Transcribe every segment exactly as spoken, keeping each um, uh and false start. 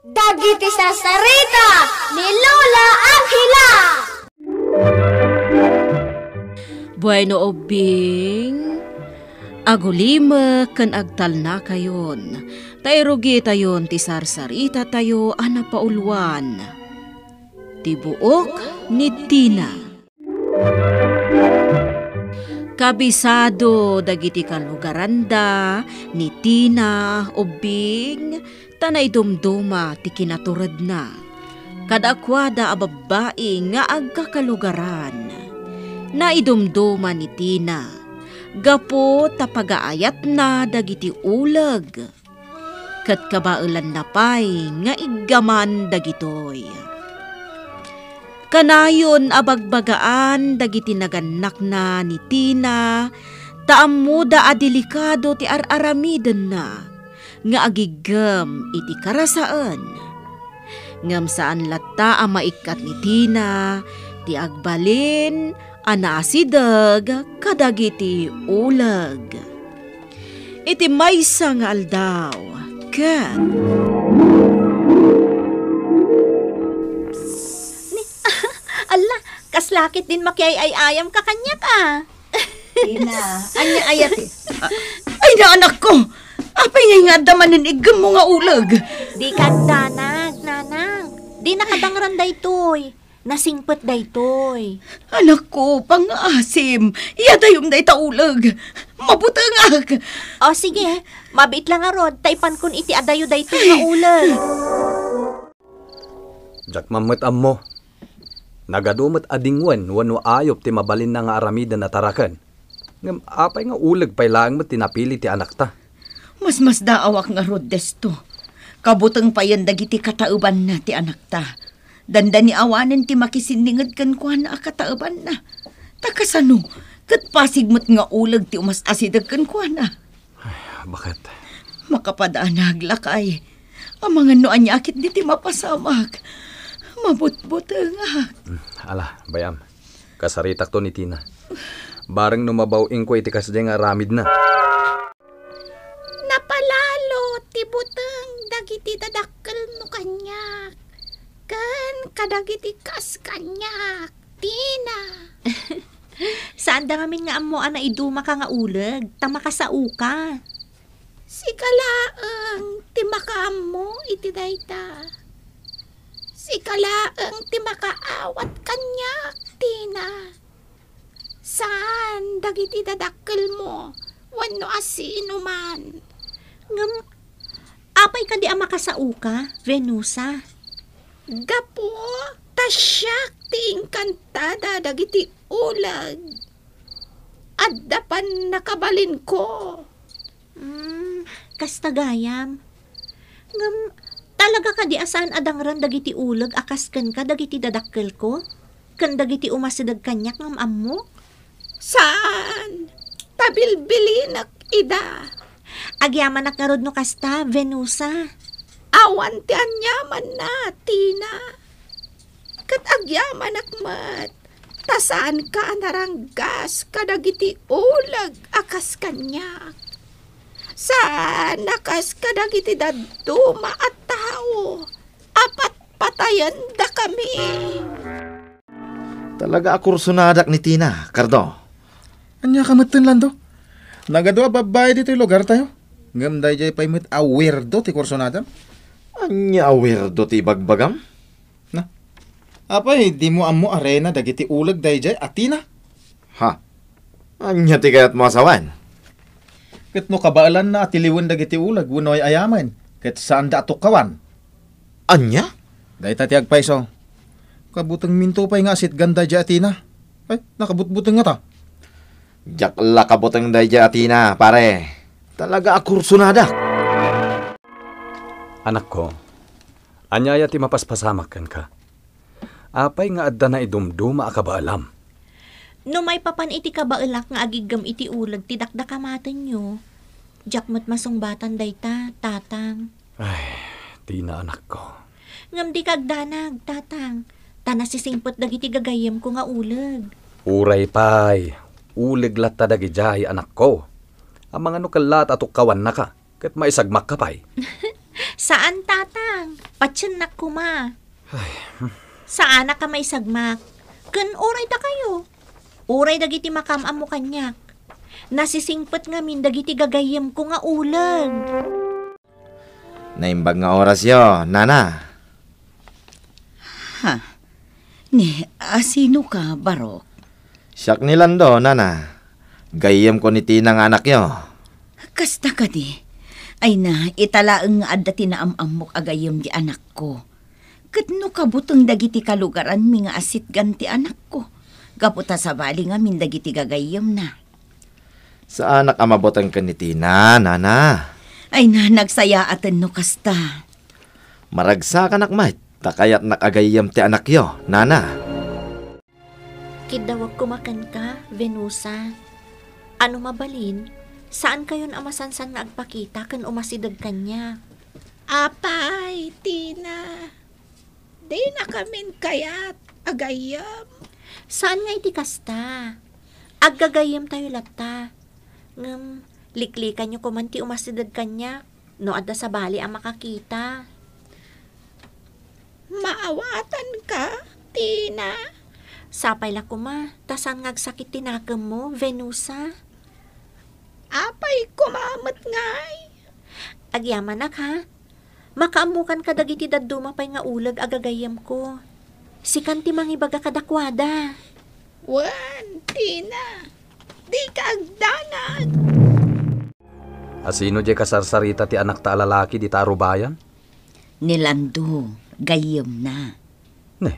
Dagiti sarsarita ni Lola Angela. Bueno, ubbing, agulimek ken agtalnakayon, ta irugitayon ti sarsaritatayo a napauluan, Ti Buok ni Tina. Kabisado dagiti kalugaranda ni Tina, ubbing, ta naidumduma ti kinaturedna. Kadakuada a babbai nga agkakalugaran. Naidumduma ni Tina gapu ta pagaayatna dagiti uleg. Ket kabaelanna pay nga iggaman dagitoy. Kanayon a bagbagaan dagiti nagannakna ni Tina, ta ammoda a delikado ti ar-aramidenna nga agiggem iti karasaen. Ngem saan latta a maikkat ni Tina ti agbalin a naasideg kadagiti uleg. Iti maysa nga aldaw, ket Ni, alla, kasla ketdin makiay-ay-ayam ka kaniak, a. Tina, ania aya ti? Ay, naanakko! Apay ngay nga adda manen iggemmo nga uleg? Dika agdanag, nanang. Di nakadangran daytoy. Nasingpet daytoy. Anakko, pangngaasim, iadayom dayta uleg. Mabutengak. O, sige, mabiit la ngarud, ta ipankon iti adayo daytoy nga uleg. Diak man met ammo. Nagadu met a dingwen wenno ayup ti mabalinna nga aramiden a taraken. Ngem apay nga uleg pay laeng met ti napili ti anakta? Masmasdaawak ngarud, Desto. Kabuteng payen dagiti kataebanna ti anakta. Dandani awanen ti makisinninged kenkuana a kataebanna. Ta kasano, ket pasig met nga uleg ti umas-asideg kenkuana. Ay, baket. Makapadanag, lakay. Amangan no ania ketdi ti mapasamak. Mabutbutengak. Hmm, ala, bay-am. Kasaritakto ni Tina. Bareng no mabaw-ingko iti kasdiay nga aramidna. Napalalo ti buteng dagiti dadakkelmo kaniak, ken kadagiti kas kaniak, Tina. Saanda ngamin nga ammo a naidumaka nga uleg, ta makasaoka. Sika laeng ti makaammo iti dayta. Sika laeng ti makaawat kaniak, Tina. Saan dagiti dadakkelmo wenno a sinoman. Ngem, apay kadi a makasaoka, Venusa? Gapu ta siak ti inkantada dagiti uleg. Adda pannakabalinko. Hmm, kasta gayam. Ngem, talaga kadi a saan a dangran dagiti uleg a kas kenka dagiti dadakkelko? Ken dagiti umasideg kaniak ngem ammok? Saan! Ta bilbilinek ida. Agyamanak ngarud no kasta, Venusa. Awan ti aniamanna, Tina. Ket agyamanak met ta saanka a naranggas kadagiti uleg a kas kaniak. Saan a kas kadagiti dadduma a tao a patpatayendakami. Talaga a kursonadak ni Tina, Cardo. Ania ka metten, Lando? Nagadu a babbai ditoy lugartayo. Ngem daydiay pay met a weirdo ti kursonadam. Ania a weirdo ti ibagbagam? Na, apay, dimo ammo a reyna dagiti uleg daydiay a Tina? Ha? Ania ti kayatmo a sawen? Ket no kabaelanna a tiliwen dagiti uleg wenno ay-ayamen, ket saanda a tukkawan. Ania? Dayta ti agpayso. Kabutengminto pay nga asitgan daydiay a Tina. Ay, nakabutbuteng ngata. Diak la kabuteng daydiay a Tina, pare. Talaga a kursonadak. Anakko, ania aya ti mapaspasamak kenka? Apay nga adda naidumduma a kabaelam? No maipapan iti kabaelak nga agiggem iti uleg ti dakdakamatenyo, diak met masungbatan dayta, Tatang. Ay, Tina, anakko. Ngem dika agdanag, Tatang, ta nasisingpet dagiti gagayyemko nga uleg. Uray pay, uleg latta dagidiay, anakko. Amangan no kellaat a tukkawannaka, ket maisagmakka pay. Saan, Tatang. Patiennak koma. Ay, hmm. Saanak a maisagmak. Ken uray dakayo. Uray dagiti makaam-ammo kaniak. Nasisingpet ngamin dagiti gagayyemko nga uleg. Naimbag nga orasyo, nana. Ha? Ni, asinoka, Barok? Siak ni Lando, nana. Gayyemko ni Tina nga anakyo. Kasta kadi? Ay na, ita laeng nga adda ti naam-ammok a gayyem ti anakko. Ket no kabuteng dagiti kalugaranmi nga asitgan ti anakko, gapu ta sabali ngamin dagiti gagayyemna. Saanak a mabuteng ken ni Tina, nana. Ay na, nagsayaaten no kasta. Maragsakanak met, ta kayatnak a gayyem ti anakyo, nana. Kiddawek koma kenka, Venusa. Ano mabalin, saankayon a masansan nga agpakita ken umasideg kaniak. Apay, Tina, dinakamin kayat a gayyem. Saan nga iti kasta? Aggagayyemtayo latta. Ngem, liklikanyo koman ti umasideg kaniak no adda sabali a makakita. Maawatanka, Tina? Sapay la koma, ta saan nga agsakit ti nakemmo, Venusa. Apay koma met ngay? Agyamanak, ha? Makaammokan kadagiti dadduma pay nga uleg a gagayyemko. Sikan ti mangibaga kadakuada. Wen, Tina, dika agdanag. Asino diay kasarsarita ti anakta a lalaki dita a rubayan? Ni Lando, gayyemna. Ne,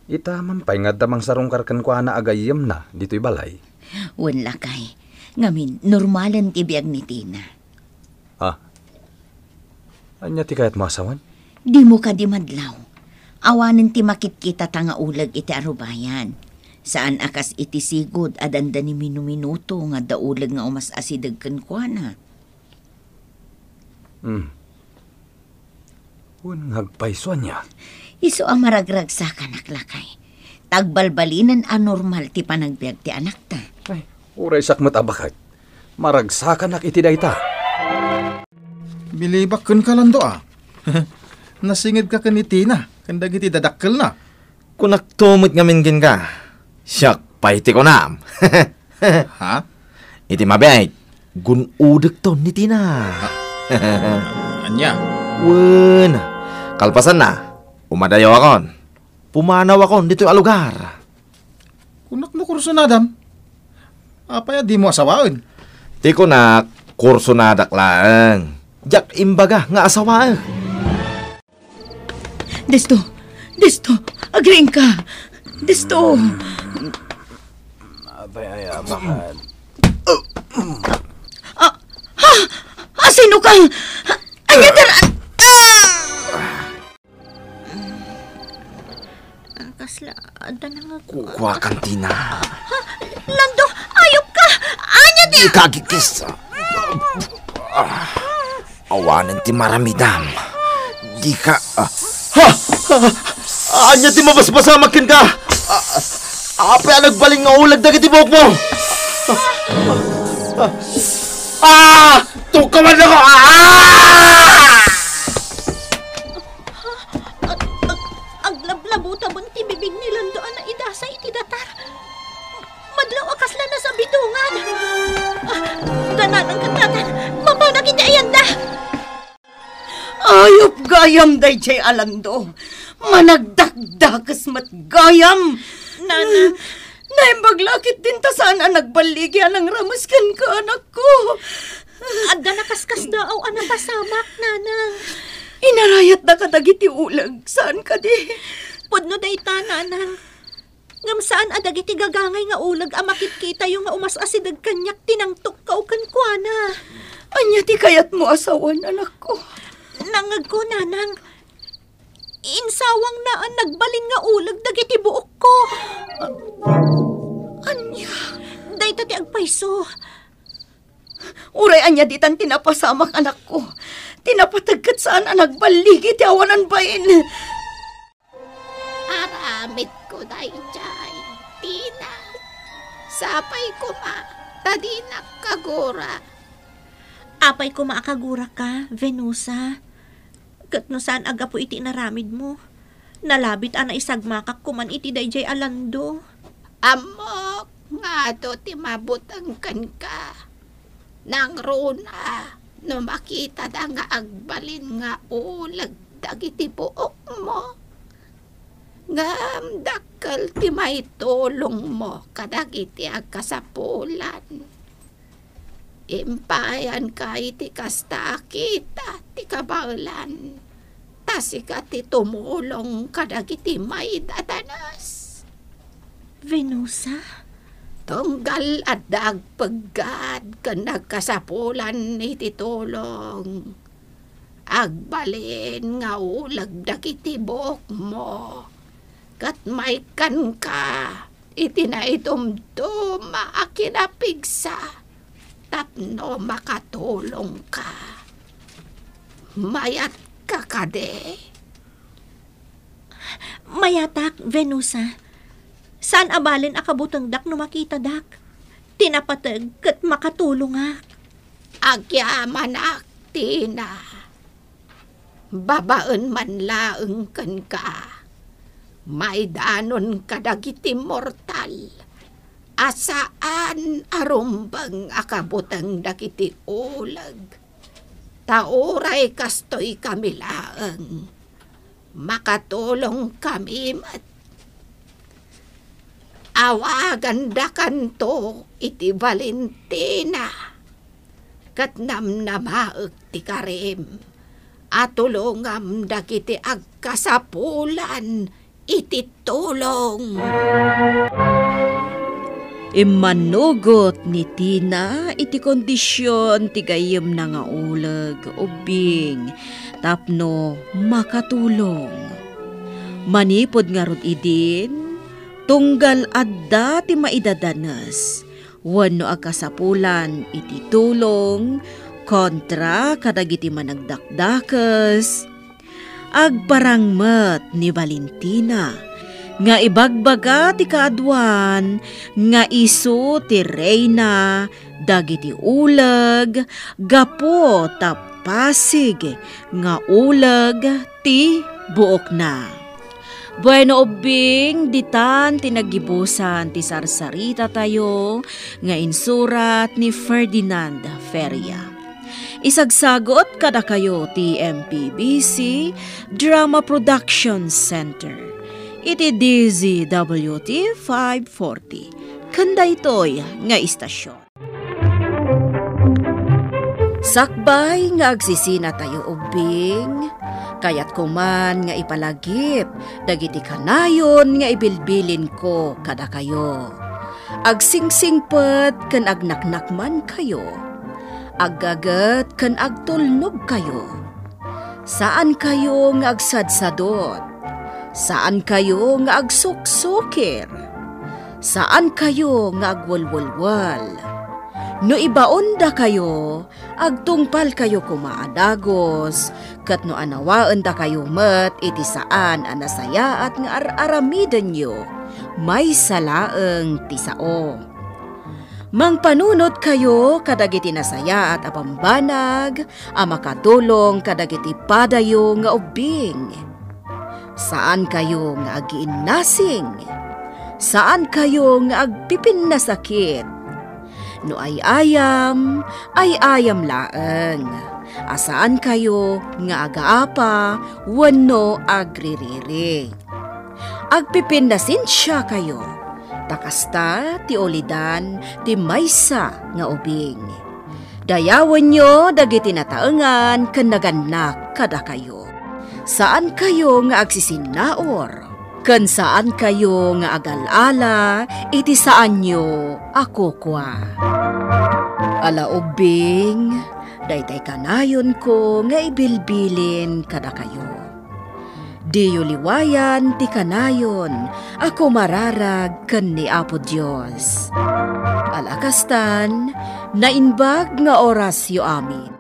ita man pay nga adda mangsarungkar kenkuana a gayyemna ditoy balay. Wen, lakay. Ngamin, normalen ti biag ni Tina. Ah. Ania ti kayatmo a sawen? Dimo kadi madlaw. Awanen ti makitkitata nga uleg iti arubayan. Saan a kas iti sigud a dandani minuminuto nga adda uleg nga umas-asideg kenkuana. Hmm. Wen nga agpayso ania? Isu a maragragsakanak, lakay. Ta agbalbalinen a normal ti panagbiag ti anakta. Ay, uray siak met a baket. Maragsakanak iti dayta. Bilibak kenka, Lando, a. Nasingedka ken ni Tina ken dagiti dadakkelna. Kunakto met ngamin kenka, siak pay ti kunam. Ha? Iti mabiit, gun-odekton ni Tina. Ania? Wen, kalpasanna, umadayawakon. Pumanawakon ditoy a lugar. Kunak no kursunadam? Apay a dimo asawaen? Ti kunak, kursunadak laeng. Diak imbaga nga asawaek. Desto! Desto! Agriingka! Desto! Apay a baket? Ah, ha? Asinoka? Ania ti ra-, ah! Ah, kasla, adda nangag-, Kukuakan, Tina. Ha? Lando, ayupka! Ania ti Dika agikis. Ah, awanen ti maramidam. Dika, ah, ha? Ah, ania ti mabasbasamak kenka? Ah, apay a nagbalin nga uleg dagiti buokmo? Ah! Tukawan ako! Ah! Ag-, ag-, aglablabutaben ti bibig ni Lando a naidasay iti datar. Madlaw a kasla nasabidongan. Ah, dananang katatan, mapanak iti ayanda. Ayup gayam daydiay a Lando. Managdakdakes met gayam. Nanang. Naimbag la ketdin ta saan a nagballigi a nangrames kenka, anakko. Adda nakaskasdaaw a napasamak, nanang. Inarayatda kadagiti uleg, saan kadi? Pudno dayta, nanang. Ngem saan a dagiti gagangay nga uleg a makitkitayo nga umas-asideg kaniak ti nangtukkaw kenkuana. Ania ti kayatmo a sawen, anakko? Nangngegko, nanang. Insawangna a nagbalin nga uleg dagiti buokko. Ania? Dayta ti agpayso. Uray ania ditan ti napasamak, anakko. Ti napateg ket saan a nagballigi ti awanan bain. Aramidko daydiay, Tina. Sapay koma, ta dinak kagura. Apay koma a kaguraka, Venusa. Ket no saan a gapu iti inaramidmo, nalabit a naisagmakak koman iti daydiay a lando. Ammok nga adu ti mabuteng kenka. Nangruna no makitada nga agbalin nga uleg dagiti buokmo. Ngem dakkel ti maitulongmo kadagiti agkasapulan. Impayanka iti kasta a kita ti kabaelan, ta sika ti tumulong kadagiti maidadanes. Venosa? Tunggal adda agpeggad ken nagkasapulan iti tulong. Agbalin nga uleg dagiti buokmo, ket maikkanka iti naidumduma a kinapigsa tapno makatulongka. Mayatka kadi? Mayatak, Venosa. Saan a balen a kabutengdak no makitadak. Ti napateg ket makatulongak. Agyamanak, Tina. Babaen man laeng kenka, maidanon kadagiti mortal a saan a rumbeng a kabuteng dagiti uleg. Ta uray kastoykami laeng, makatulongkami met. Awagandakanto iti Valentina, ket namnamaek ti karim a tulongam dagiti agkasapulan iti tulong. Immanugot ni Tina iti kondision ti gayyemna nga uleg, ubbing, tapno makatulong. Manipud ngarud idin, tunggal adda ti maidadanes wenno agkasapulan iti tulong kontra kadagiti managdakdakes, agparang met ni Valentina nga ibagbaga ti kaaduan nga isu ti reyna dagiti uleg gapu ta pasig nga uleg ti buokna. Bueno, ubbing, ditan ti naggibusan ti sarsarita tayo nga insurat ni Ferdinand Feria. Isagsagot kadakayo ti M P B C Drama Production Center iti D Z W T five forty ken daytoy nga istasyon. Sakbay nga agsisina tayo ubbing, kayatko man nga ipalagip dagiti kanayon nga ibilbilinko kadakayo. Agsingsingpet ken agnaknakmankayo. Aggaget ken agtulnogkayo. Saankayo nga agsadsadot. Saankayo nga agsuksukir. Saankayo nga agwelwelwel. No ibaondakayo, agtungpalkayo koma a dagus, ket no anawaendakayo met iti saan a nasayaat nga ar-aramidenyo, maysa laeng ti sao. Mangpanunotkayo kadagiti nasayaat a bambanag a makatulong kadagiti padayo nga ubbing. Saankayo nga agiinnasing. Saankayo nga agpipinnasakit. No ay-ayam, ay-ayam laeng. A saankayo nga agaapa wenno agririri. Agpipinnasensiakayo, ta kasta ti ulidan ti maysa nga ubing. Dayawenyo dagiti nataengan ken nagannak kadakayo. Saankayo nga agsisinnaur, ken saankayo nga agal-ala iti saanyo a kukua. Ala ubbing, daytay kanayonko nga ibilbilin kadakayo. Diyo liwayan ti kanayon a kumararag ken ni Apo Dios. Ala kastan, naimbag nga orasyo amin.